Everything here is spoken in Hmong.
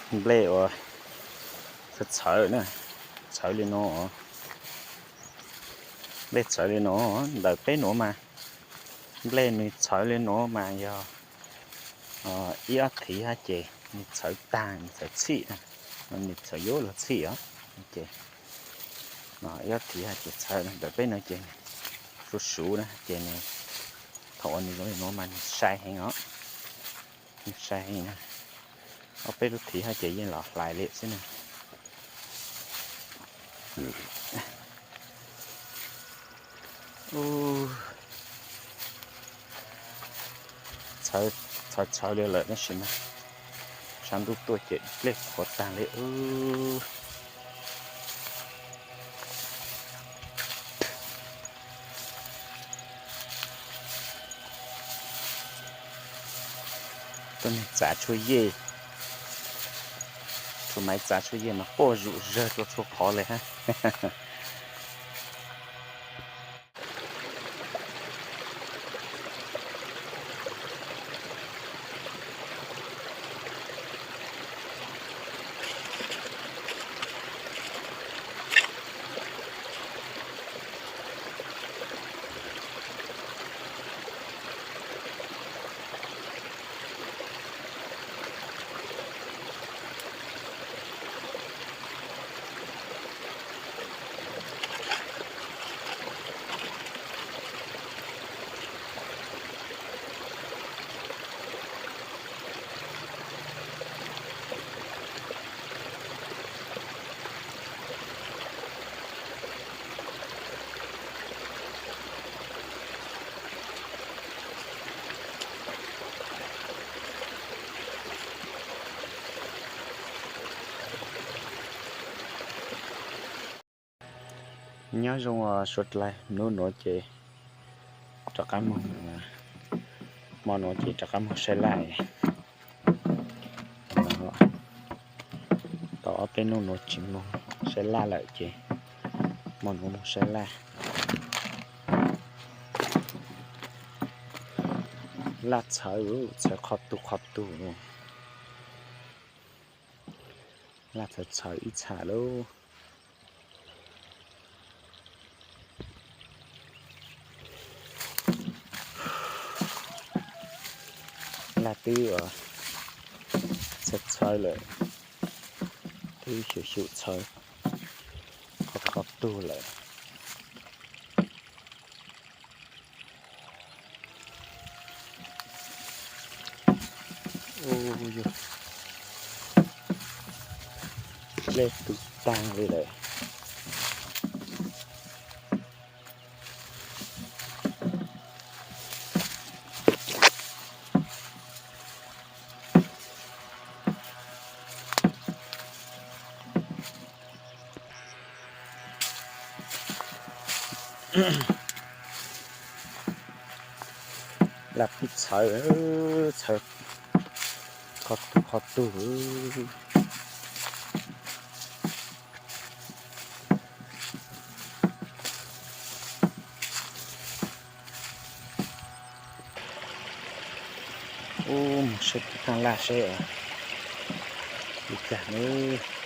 Nplej uas txhawv txhawv na, txhawv li no, nplej txhawv li no, ntawm peb nuav mas nplej nws txhawv li no mas yog ib ob thiv hab ces nws txhawv taag, nws txhawv txhim, nws txhawv yuav luag txhim os. Ces ib ob thiv hab ces txhawv, ntawm peb nuav ces suv suv na ces nws, thaum uas nws zoo li no mas nws sai heev os, nws sai heev na. Ob peb lub thiv hab ces yeej los hlais li xwb na. Txhawv txhawv li lawm tab sis mas tshav ntuj tuaj ces nplej qhuav taag li. Tuab neeg txav tshuaj yej, tshuaj maiv txav tshuaj yej mas puab zuj zawg rua txhua qhov le hab. Nyob zoo suav dlawg, nub nuav ces rov qab moog, mo nuav ces rov qab moog saib laj. Tau ob peb nub nuav tsis moog saib laj lawm ces mo nuav moog saib laj. Laj txhawv, txhawv qhov tug qhov tug. Laj txhawv txhawv ib txha lauj. Laj twb txhawv txhawv lawm, twb xyum xyum txhawv qhov qhov tug lawm. Ua, yog nplej tu taag li lawm. Laj pib txhawv, txhawv qhov tug qhov tug. Ub, mus saib tug taag laj seb li cas nawb.